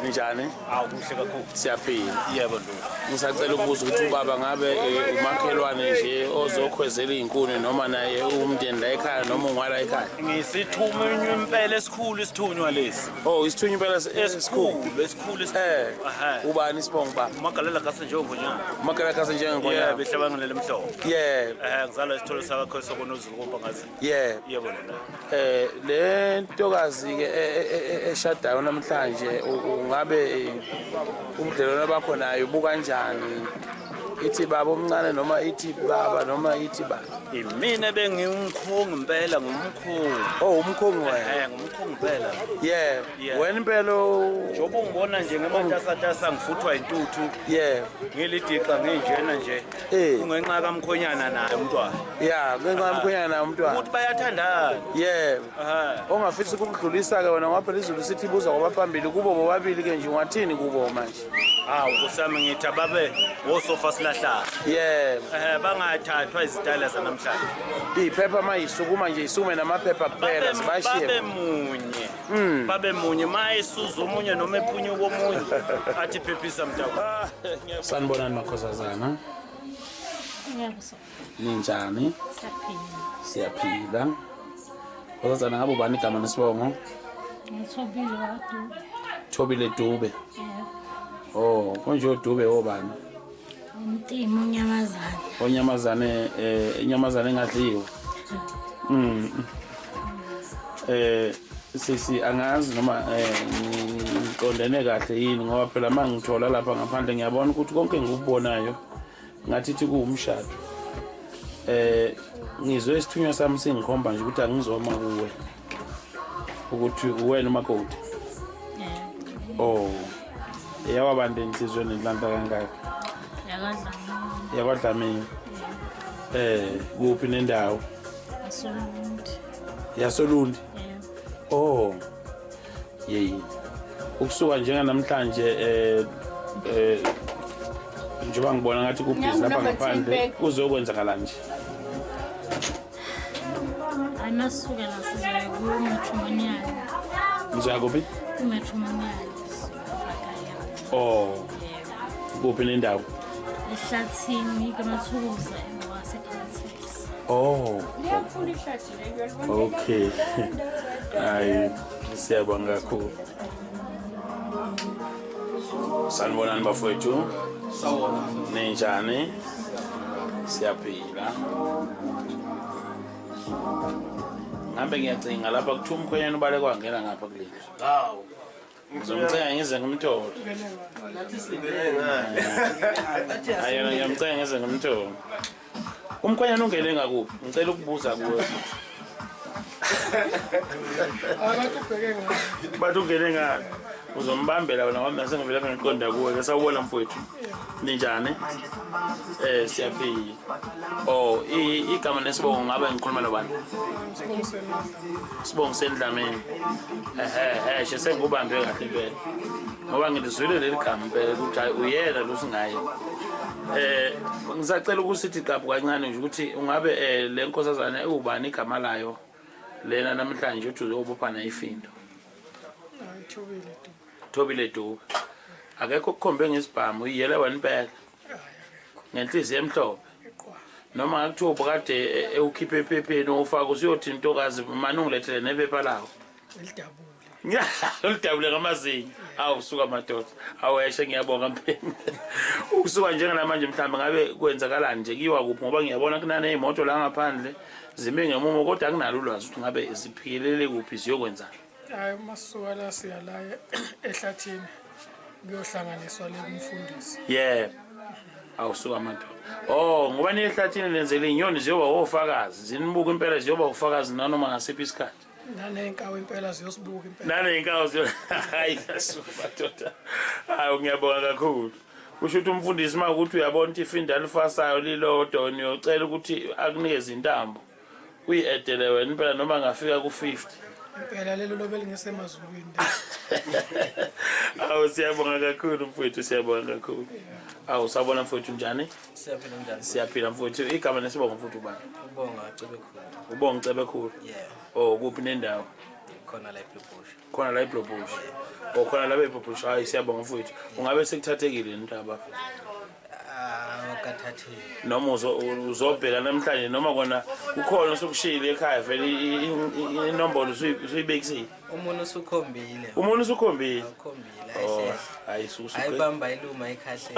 Ninjani? Awu kuhle kakhulu. Siyaphila. Yebo nduna. Ngisacela ukubuza ukuthi ubaba ngabe eh, umakhelwane nje ozokhwezela iy'nkuni noma naye umndeni la ekhaya noma ungwala ekhaya? Ngisithunywa impela esikhulu isithunywa lesi. Oh, isithunywa impela esikhulu. Esikhulu esikhulu. Eh. Ehhe. Ubani isibongo ba? Umagalela kase njengonyana. Umagalela kase njengonyana. Yebo, ihlabangelele emhlophe. Yebo. Eh, ngizalwa isitholo sakakho sokonozulu kompangazi. Yebo. Yebo nduna. Eh le ntokazi ke e, e, e, eshadayo namhlanje ungabe ubudlelwano bakho nayo bukanjani? Ithi baba omncane noma ithi baba noma ithi ba? Imina bengingumkhongi impela ngumkhongi. Oh umkhongi wena. Eh ngumkhongi impela. Yeah. Wena impela njengoba ungibona nje ngematasatasa ngifuthwa intuthu. Yeah. Ngilidixa nginjena nje. Eh. Kungenxa kamkhonyana naye umntwana. Ya, kungenxa kamkhonyana naye umntwana. Ukuthi bayathandana. Yebo. Ongafisa ukukudlulisa ke wena ngoba phela izulu sithi ibuza kwabaphambili kubo bobabili ke nje ungathini kubo manje? Hawu Nkosi yami ngithi ababe wosofa silahlana. Yebo. Eh bangathathwa izitayela zanamhlanje. Iphepha mayisukuma nje isukume namaphepha kuphela zibashiye. Babe munye. Babe munye mayesuza omunye noma ephunyuka omunye athi phephisa mntaka. Sanibonani makhosazana. Yebo so. Ninjani? Siyaphila. Siyaphila. Khosazana ngabe ubani igama nesibongo? Ngithobile waDube. Thobile Dube. Yebo. Oh, konje uDube obani? Umtima unyamazane. Onyamazane eh inyamazane engadliwa. Eh sisi angazi noma eh ngiqondene kahle yini ngoba phela mangithola lapha ngaphandle ngiyabona ukuthi konke engikubonayo ngathi ithi kuwumshado. Eh ngizwe isithunywa sami singikhomba nje ukuthi angizoma kuwe. Ukuthi uwena umakoti. Oh. Eyawabande inhliziyo nenhlanhla kangaka. Yakadlamini. YakwaDlamini. Eh kuphi nendawo? Solundi. YaSolundi. Yebo. Oh. Yey. Ukusuka njenganamhlanje eh eh njengoba ngibona ngathi kubhizi lapha ngaphandle kuzokwenzakala nje. Hayi masuke la sizoya ku-matrimonial. Nizoya kuphi? Ku-matrimonial. Siyofaka yona. Oh. Yebo. Kuphi nendawo? Ehlathini kaMathukuza waseCaltex. Oh. Okay. Hayi siyabonga kakhulu. Sanibonani bafowethu. Sawubona. Ninjani? Siyaphila. Ngambe ngiyacinga lapha kuthiwa umkhwenyana ubaleke wangena ngapha kuleli. Hawu. Ngizomcenga ngize ngimthole. Hayi yena ngiyamcenga ngize ngimthole. Umkhwenyana ungene ngakuphi? Ngicela ukubuza kuwe. Bathi ungene ngaphi? Uzombambela wena ngoba mina sengivele ngiqonda kuwe ke sawubona mfowethu. Ninjani? Eh siyaphila. Oh igama nesibongo ngabe ngikhuluma nobani? Sibongo sendlamini. Ehhe ehhe sengikubambe kahle impela. Ngoba ngilizwile leli gama impela ukuthi hayi uyena lo singaye. Eh ngisacela ukuthi qaphu kancane nje ukuthi ungabe eh le nkosazana ewubani igama layo lena namhlanje uthi uzobophana ifindo. Thobile Dube. Thobile Dube. Akekho okukhombe ngesibhamu uyiyele wena impela. Ngenhliziyo emhlophe. Noma ngakuthiwa ubukade ewukhiphe ephepheni ufaka usuyothi intokazi mane ungilethele nephepha lawo. Elidabule. Olidabule ngamazinyo. Awu suka madoda. Aweshe ngiyabonga mpheni. Ukusuka njengamanje mhlawumbe ngabe kwenzakalani nje kiwa kuphi ngoba ngiyabona kunanezimoto la ngaphandle zime ngemumo kodwa akunalo ulwazi ukuthi ngabe ziphilele kuphi ziyokwenzani. Hayi uma sisuka la siya la ehlathini kuyohlanganiswa le kumfundisi. Yebo. Awusuka madoda. Oh ngoba niye ehlathini nenzele inyoni ziyoba ofakazi zinibuka impela ziyoba ufakazi nanoma ngasiphi isikhathi. Naney'nkawu impela ziyosibuka impela. Naney'nkawu ziyo hayi asuka madoda. Hayi ngiyabonga kakhulu. Kusho ukuthi umfundisi uma ukuthi uyabona ukuthi ifinda alifasayo lilodwa niyocela ukuthi akunikeze intambo. Uyi-edele wena impela noma ngafika ku-50. Impela lelo lobe lingesemazulwini. Awu siyabonga kakhulu mfowethu siyabonga kakhulu. Awu sawubona mfowethu njani? Siyaphila njani? Siyaphila mfowethu. Igama nesibongo mfowethu ubani? Ubonga Cebekhulu. Ubonga Cebekhulu. Yeah. Oh kuphi nendawo? Khona la eBluebush. Khona la eBluebush. O khona la eBluebush. Hayi siyabonga mfowethu. Ungabe sekuthathekile indaba? Ah, ukathathile. Noma uzobheka namhlanje noma kona kukhona osukushiyile ekhaya vele inombolo usuyibekisile. Umuntu usukhombile. Umuntu usukhombile. Ukhombile Oh, ayihlehla. hayi susu. Ayibamba iluma ikhahle.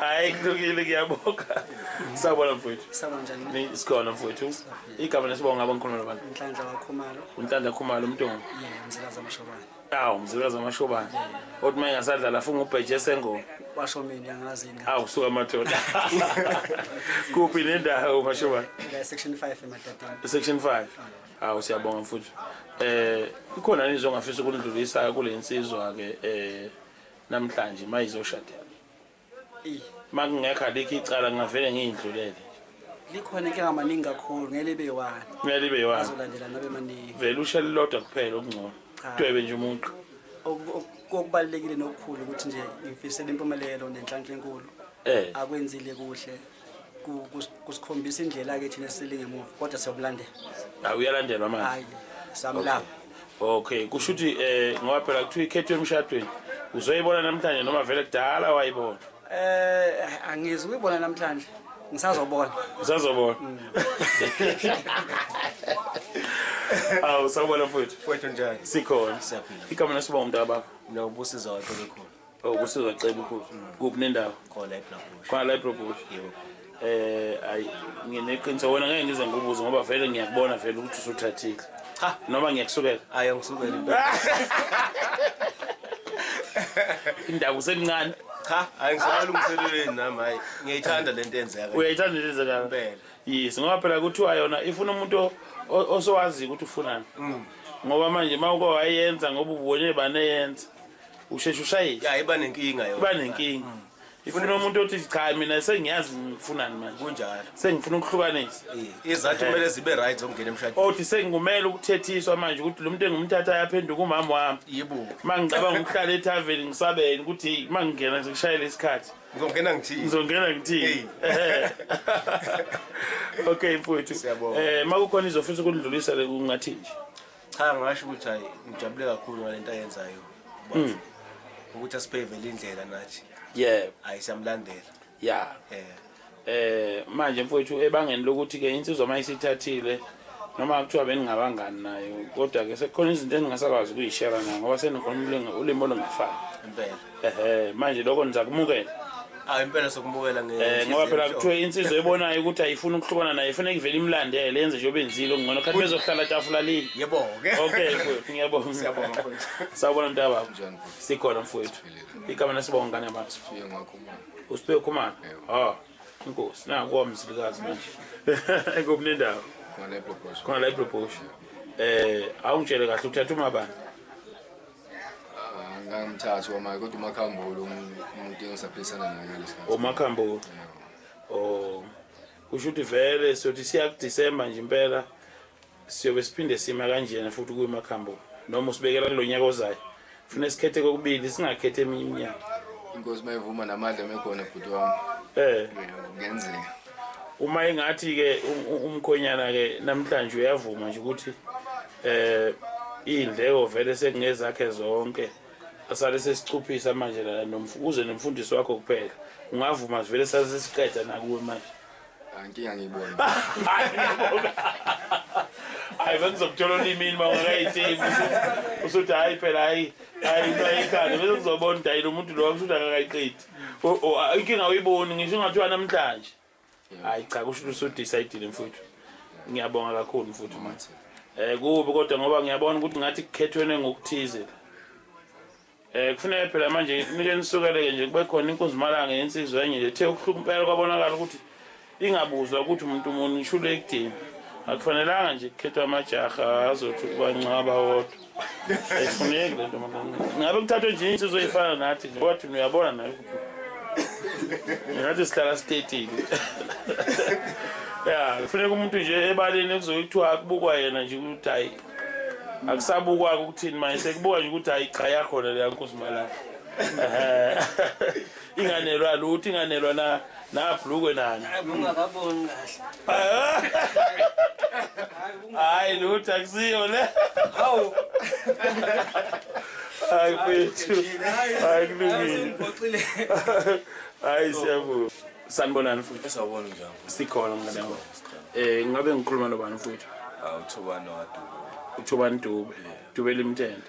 Hayi kulungile ngiyabonga. Sawubona mfowethu. Sawubona njani? Sikhona mfowethu. Igama nesibongo ngaba ngikhuluma nabantu. Nhlanhla wakhumalo. UNhlanhla Khumalo uMntungu. Yeah, Mzilikazi amashobane. Awu Mzilikazi amashobane. Othi uma engasadlala afunga ubheje esengoma. Washo mina angazi yini. Awu suka amadoda. Kuphi nendawo mashobane? La section 5 emadadeni. Section 5. Awu siyabonga mfowethu. Ikhona yini ongafisa ukulidlulisa kule nsizwa ke namhlanje mayizoshadela? Makungekho alikho icala ngingavele ngiyindlulele. Likhona inkinga amaningi kakhulu ngeke libe yi-one. Ngeke libe yi-one. Azolandela nabe maningi. Vele ushe lilodwa kuphela okungcono. Cha. Dwebe nje umuntu. Okubalulekile nokukhulu ukuthi nje ngifisele impumelelo nenhlanhla enkulu. Akwenzile kuhle. Kusikhombisa indlela ke thina esisele ngemuva kodwa siyobulandela. Hayi uyalandelwa manje. Hayi samlapha. Okay, kusho ukuthi ngoba phela kuthiwa ikhethwe emshadweni. Uzoyibona namhlanje noma vele kudala wayibona? Angizwi ukuyibona namhlanje. Ngisazobona. Usazobona. Awu sawubona mfowethu. Mfowethu njani? Sikhona. Siyaphila. Igama nesibongo mntaka baba. Mina uBusizwa Wacebekhulu. Oh uBusizwa Cebekhulu. Kuphi nendawo? Khona la eBluebush. Khona la eBluebush. Yebo. Ayi ngineqiniso wena ngeke ngize ngikubuze ngoba vele ngiyakubona vele ukuthi usuthathile. Cha. Noma ngiyakusukela. Hayi angisukeli impela. Indaba usemncane. Cha, hayi ngisalungiseleleni nami hayi. Ngiyayithanda lento enzeka. Uyayithanda lento enzeka? Impela. Yes, ngoba phela kuthiwa yona ifuna umuntu osowazi ukuthi ufunani. Ngoba manje mawuke wayenza ngoba ubone baneyenza. Usheshe ushayile. Ya iba nenkinga yona. Iba nenkinga. Ifuna umuntu othi cha mina sengiyazi ngifunani manje. Kunjalo. Sengifuna ukuhlukanisa. Izathu kumele zibe right zokungena emshadweni. Othi sengumele ukuthethiswa manje ukuthi lo muntu engimthatha ayaphenduka umama wami. Yebo. Mangicabanga ukuhlala ethaveni ngisabeni ukuthi mangingena sekushayela isikhathi. Ngizongena ngithini? Ngizongena ngithini? Okay mfowethu. Siyabonga. Makukhona izofisa ukudlulisa le ungathi nje. Cha ngasho ukuthi hayi ngijabule kakhulu ngalento ayenzayo. Ukuthi asiphevele indlela nathi. Yebo. Hayi siyamlandela. Yeah. Manje mfowethu ebangeni lokuthi ke insizwa mayisithathile noma kuthiwa beningabangani nayo kodwa ke sekukhona izinto engingasakwazi ukuyishare nayo ngoba senikhona ulimi olungafani. Impela. Manje lokho nizakumukela. Hayi impela sokumukela nge Ngoba phela kuthiwa insizwa ebonayo ukuthi ayifuni ukuhlukana naye ifanele ivele imlandele yenze njengoba enzile okungcono khathi bezohlala tafula lini. Yebo ke. Okay mfowethu ngiyabonga. Siyabonga mfowethu. Sawubona mntababa. Sikhona mfowethu. Igama nesibongo ngane baba. Siphiwe Khumalo. Usiphiwe Khumalo. Ah, inkosi. Naku kwamzilikazi manje. Ekuphi nendawo? Khona la eBluebush. Khona la eBluebush. Awungitshele kahle uthatha umabani? Ngangimthatha wamaye kodwa uMakhambule umuntu engisaphilisana naye ngalesikhathi. uMakhambule. Oh. Kusho ukuthi vele siyothi siya kuDecember nje impela siyobe siphinde sima kanjena futhi kuyiMakhambule. Noma usibekela kulonyaka ozayo. Funa sikhethe kokubili singakhethe eminye iminyaka. Inkosi mayivuma namandla mekhona bhuti wami. Kungenzeka. Uma engathi ke umkhonyana ke namhlanje uyavuma nje ukuthi indleko vele sekungezakhe zonke. Asale sesicuphisa manje la uze nomfundisi wakho kuphela. Ungavuma vele sase sesiqeda nakuwe manje. Ankinga ngiyibona. Hayi bengizokuthola olimini mawungakayithembi. Usuthi hayi phela hayi hayi into ayikhanda bese kuzobona ukuthi hayi lo muntu lo kusho akakayiqedi. Inkinga uyiboni ngisho ungathiwa namhlanje. Hayi cha kusho ukuthi usudecide mfuthu. Ngiyabonga kakhulu mfuthu manje. Kubi kodwa ngoba ngiyabona ukuthi ngathi kukhethwene ngokuthize. Kufuneka phela manje nike nisukeleke nje kube khona inkunzimalanga yensizwa enye nje ethe ukuhluka impela kwabonakala ukuthi ingabuzwa ukuthi umuntu umuntu ngishule ekudeni. Akufanelanga nje kukhethwa amajaha azothi bancaba wodwa. Ayifuneki lento manje. Ngabe kuthathwe nje insizwa eyifana nathi nje kodwa uyabona naye ukuthi ngathi sihlala sitetile. Ya, kufuneka umuntu nje ebaleni kuzokuthiwa akubukwa yena nje ukuthi hayi akusabukwa ukuthini manje sekubuka nje ukuthi hayi cha yakhona leya nkosi malanga. Inganelwa lutho inganelwa na nabhlukwe nani. Ungakaboni kahle. Hayi Hayi lutho, akusiyo le. Hawu. Hayi mfethu. Hayi, kulungile. Ngiphoxile. Hayi, siyabonga. Sanibonani futhi. Sawubona, njani? Sikhona, mngane wami. Ngabe ngikhuluma nobani, mfowethu? Awu, Thobani waDube. UThobani Dube. Dube limthende.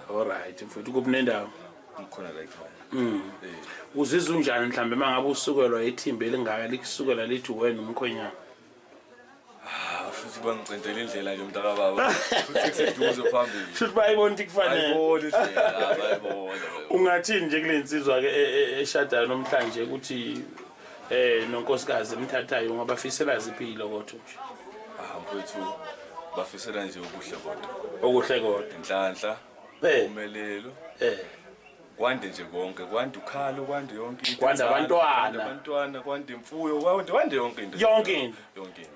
Alright mfowethu, kuphi nendawo? Ngikhona la ekhaya. Uzizwa unjani mhlambe mangabe usukelwa ithimba elingaka, likusukela lithi wena umkhwenyana? Ah, futhi bangicentela indlela nje, mntaka baba. Futhi kuseduze phambili. Shuthi bayibona ukuthi kufanele. Bayibona indlela, bayibona. Ungathini nje kule nsizwa ke eshadayo namhlanje ukuthi nonkosikazi emthathayo, ungabafisela ziphi kodwa nje? Ah mfowethu, bafisela nje okuhle kodwa. Okuhle kodwa. Inhlanhla, impumelelo. Kwande nje konke, kwande ukhalo, kwande yonke into. Kwande abantwana. Kwande abantwana, kwande imfuyo, kwande yonke into. Yonke into. Yonke into.